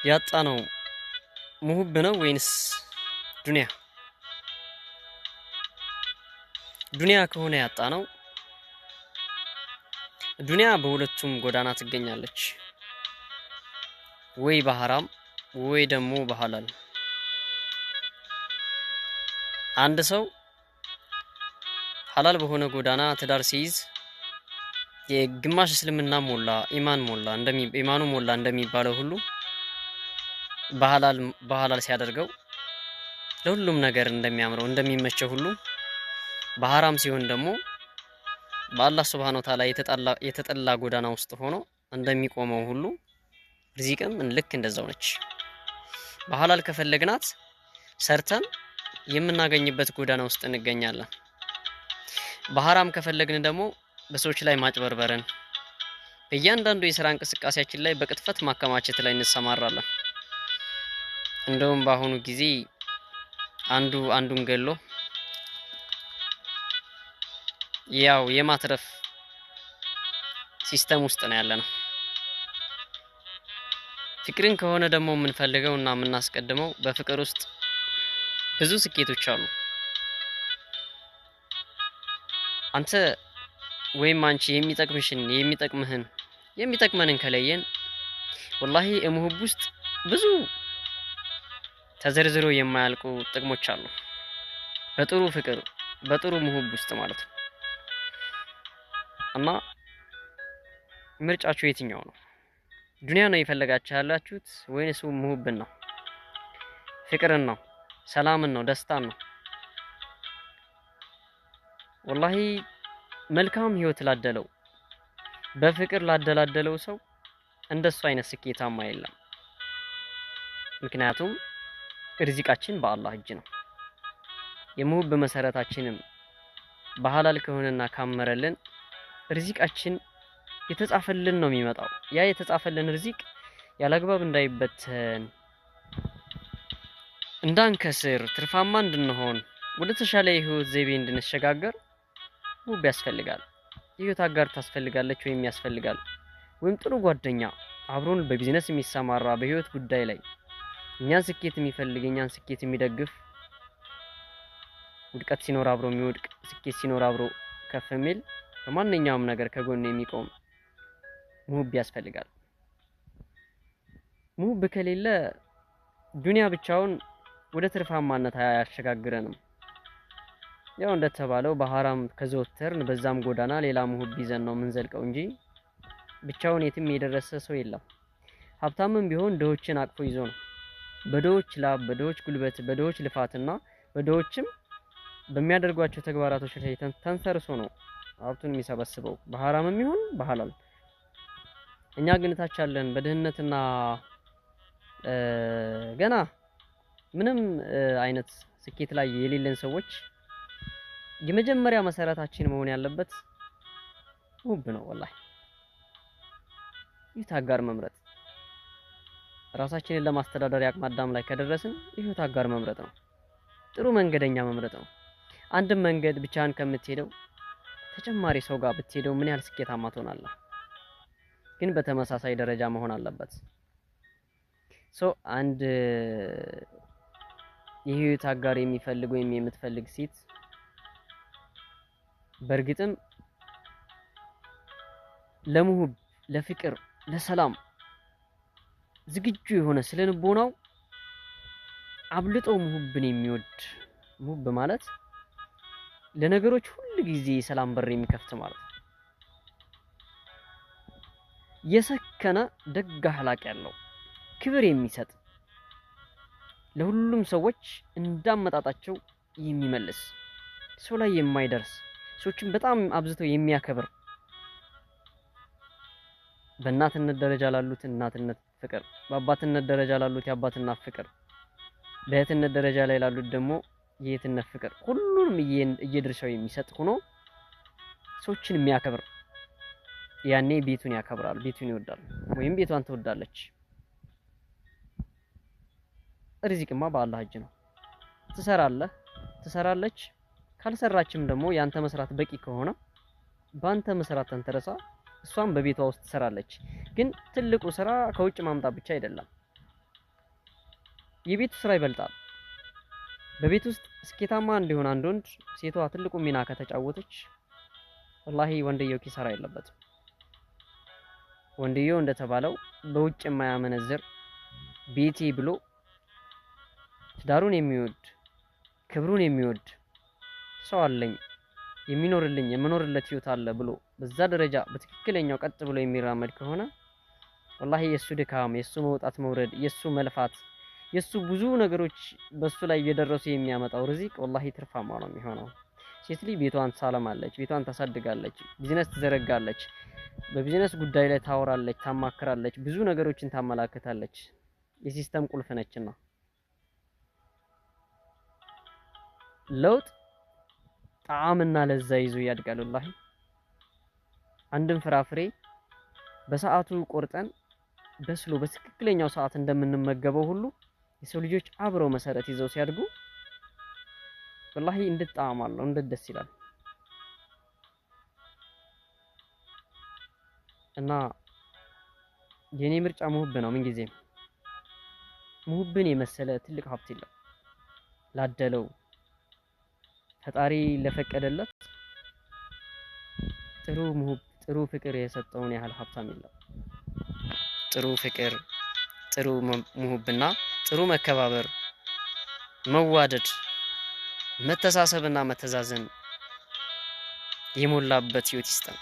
ያጣነው ሙሁብ ነው ወይንስ ዱንያ? ዱንያ ከሆነ ያጣነው ዱንያ በሁለቱም ጎዳና ትገኛለች፣ ወይ በሐራም ወይ ደግሞ በሐላል። አንድ ሰው ሐላል በሆነ ጎዳና ትዳር ሲይዝ የግማሽ እስልምና ሞላ፣ ኢማን ሞላ፣ ኢማኑ ሞላ እንደሚባለው ሁሉ በሐላል ሲያደርገው ለሁሉም ነገር እንደሚያምረው እንደሚመቸው ሁሉ በሐራም ሲሆን ደግሞ በአላህ ሱብሓነሁ ወተዓላ የተጠላ ጎዳና ውስጥ ሆኖ እንደሚቆመው ሁሉ ሪዚቅም ልክ እንደዛው ነች። በሐላል ከፈለግናት ሰርተን የምናገኝበት ጎዳና ውስጥ እንገኛለን። በሐራም ከፈለግን ደግሞ በሰዎች ላይ ማጭበርበርን፣ በእያንዳንዱ የስራ እንቅስቃሴያችን ላይ በቅጥፈት ማከማቸት ላይ እንሰማራለን። እንደውም በአሁኑ ጊዜ አንዱ አንዱን ገሎ ያው የማትረፍ system ውስጥ ነው ያለነው። ፍቅርን ከሆነ ደግሞ የምንፈልገው እና የምናስቀድመው በፍቅር ውስጥ ብዙ ስኬቶች አሉ። አንተ ወይም አንቺ የሚጠቅምሽን የሚጠቅምህን የሚጠቅመንን ከለየን ወላሂ እሙሁብ ውስጥ ብዙ ተዘርዝሮ የማያልቁ ጥቅሞች አሉ። በጥሩ ፍቅር በጥሩ ሙሁብ ውስጥ ማለት ነው። እና ምርጫችሁ የትኛው ነው? ዱንያ ነው የፈለጋችሁ ያላችሁት ወይንስ ሙሁብን ነው? ፍቅርን ነው? ሰላምን ነው? ደስታን ነው? ወላሂ መልካም ህይወት ላደለው በፍቅር ላደላደለው ሰው እንደሱ አይነት ስኬታማ የለም። ምክንያቱም ርዚቃችን በአላህ እጅ ነው። የሙሁብ መሰረታችንም በሐላል ከሆነና ካመረልን ርዚቃችን የተጻፈልን ነው የሚመጣው። ያ የተጻፈልን ርዚቅ ያላግባብ እንዳይበተን፣ እንዳንከስር፣ ትርፋማ እንድንሆን፣ ወደ ተሻለ የህይወት ዘይቤ እንድንሸጋገር ሙሁብ ያስፈልጋል። የህይወት አጋር ታስፈልጋለች ወይም ያስፈልጋል። ወይም ጥሩ ጓደኛ አብሮን በቢዝነስ የሚሰማራ በህይወት ጉዳይ ላይ እኛን ስኬት የሚፈልግ እኛን ስኬት የሚደግፍ፣ ውድቀት ሲኖር አብሮ የሚወድቅ፣ ስኬት ሲኖር አብሮ ከፍ የሚል፣ በማንኛውም ነገር ከጎን የሚቆም ሙሁብ ያስፈልጋል። ሙሁብ ከሌለ ዱንያ ብቻውን ወደ ትርፋማነት አያሸጋግረንም። ያው እንደተባለው በሐራም ከዘወተርን በዛም ጎዳና ሌላ ሙሁብ ይዘን ነው የምንዘልቀው እንጂ ብቻውን የትም የደረሰ ሰው የለም። ሀብታምም ቢሆን ድሆችን አቅፎ ይዞ ነው። በድሆች ላብ፣ በድሆች ጉልበት፣ በድሆች ልፋትና በድሆችም በሚያደርጓቸው ተግባራቶች ላይ ተንተርሶ ነው ሀብቱን የሚሰበስበው በሐራምም ይሁን በሐላል። እኛ ግን ታች ያለን በድህነትና ገና ምንም አይነት ስኬት ላይ የሌለን ሰዎች የመጀመሪያ መሰረታችን መሆን ያለበት ሙሁብ ነው። ወላሂ ይህ አጋር መምረጥ ራሳችንን ለማስተዳደር የአቅመ አዳም ላይ ከደረስን የህይወት አጋር መምረጥ ነው። ጥሩ መንገደኛ መምረጥ ነው። አንድም መንገድ ብቻህን ከምትሄደው ተጨማሪ ሰው ጋር ብትሄደው ምን ያህል ስኬታማ ትሆናለህ? ግን በተመሳሳይ ደረጃ መሆን አለበት። so አንድ የህይወት አጋር የሚፈልግ ወይም የምትፈልግ ሴት በእርግጥም ለሙሁብ፣ ለፍቅር፣ ለሰላም ዝግጁ የሆነ ስለ ልቦናው አብልጦ ሙሁብን የሚወድ፣ ሙሁብ ማለት ለነገሮች ሁሉ ጊዜ የሰላም በር የሚከፍት ማለት ነው። የሰከነ ደግ አህላቅ ያለው፣ ክብር የሚሰጥ፣ ለሁሉም ሰዎች እንዳመጣጣቸው የሚመልስ፣ ሰው ላይ የማይደርስ፣ ሰዎችን በጣም አብዝቶ የሚያከብር፣ በእናትነት ደረጃ ላሉት እናትነት ፍቅር፣ በአባትነት ደረጃ ላሉት የአባትነት ፍቅር፣ በእህትነት ደረጃ ላይ ላሉት ደግሞ የእህትነት ፍቅር፣ ሁሉንም እየድርሻው የሚሰጥ ሆኖ ሰዎችን የሚያከብር ያኔ ቤቱን ያከብራል፣ ቤቱን ይወዳል ወይም ቤቷን ትወዳለች። ሪዚቅማ በአላህ እጅ ነው። ትሰራለህ፣ ትሰራለች። ካልሰራችም ደግሞ ያንተ መስራት በቂ ከሆነ በአንተ መስራት ተንተረሳ እሷም በቤቷ ውስጥ ትሰራለች። ግን ትልቁ ስራ ከውጭ ማምጣት ብቻ አይደለም። የቤቱ ስራ ይበልጣል። በቤት ውስጥ ስኬታማ እንዲሆን አንድ ወንድ ሴቷ ትልቁ ሚና ከተጫወተች ወላሂ ወንድየው ኪሳራ የለበትም። ወንድየው እንደተባለው በውጭ የማያመነዝር፣ ቤቴ ብሎ ትዳሩን የሚወድ፣ ክብሩን የሚወድ፣ ሰው አለኝ የሚኖርልኝ፣ የምኖርለት ህይወት አለ ብሎ በዛ ደረጃ በትክክለኛው ቀጥ ብሎ የሚራመድ ከሆነ ወላሂ የእሱ ድካም፣ የእሱ መውጣት መውረድ፣ የእሱ መልፋት፣ የእሱ ብዙ ነገሮች በእሱ ላይ እየደረሱ የሚያመጣው ርዚቅ ወላሂ ትርፋማ ነው የሚሆነው። ሴት ልጅ ቤቷን ታለማለች፣ ቤቷን ታሳድጋለች፣ ቢዝነስ ትዘረጋለች፣ በቢዝነስ ጉዳይ ላይ ታወራለች፣ ታማክራለች፣ ብዙ ነገሮችን ታመላክታለች። የ system ቁልፍ ነችና ለውጥ ጣዕምና ለዛ ይዞ ያድጋል። ወላሂ አንድን ፍራፍሬ በሰዓቱ ቆርጠን በስሎ በትክክለኛው ሰዓት እንደምንመገበው ሁሉ የሰው ልጆች አብረው መሰረት ይዘው ሲያድጉ ወላሂ እንዴት ጣዕም አለው፣ እንዴት ደስ ይላል። እና የኔ ምርጫ ሙህብ ነው። ምንጊዜም ሙህብን የመሰለ ትልቅ ሀብት የለም። ላደለው፣ ፈጣሪ ለፈቀደለት ጥሩ ሙህብ፣ ጥሩ ፍቅር የሰጠውን ያህል ሀብታም የለም። ጥሩ ፍቅር፣ ጥሩ ሙህብና ጥሩ መከባበር፣ መዋደድ፣ መተሳሰብና መተዛዘን የሞላበት ህይወት ይስጠን።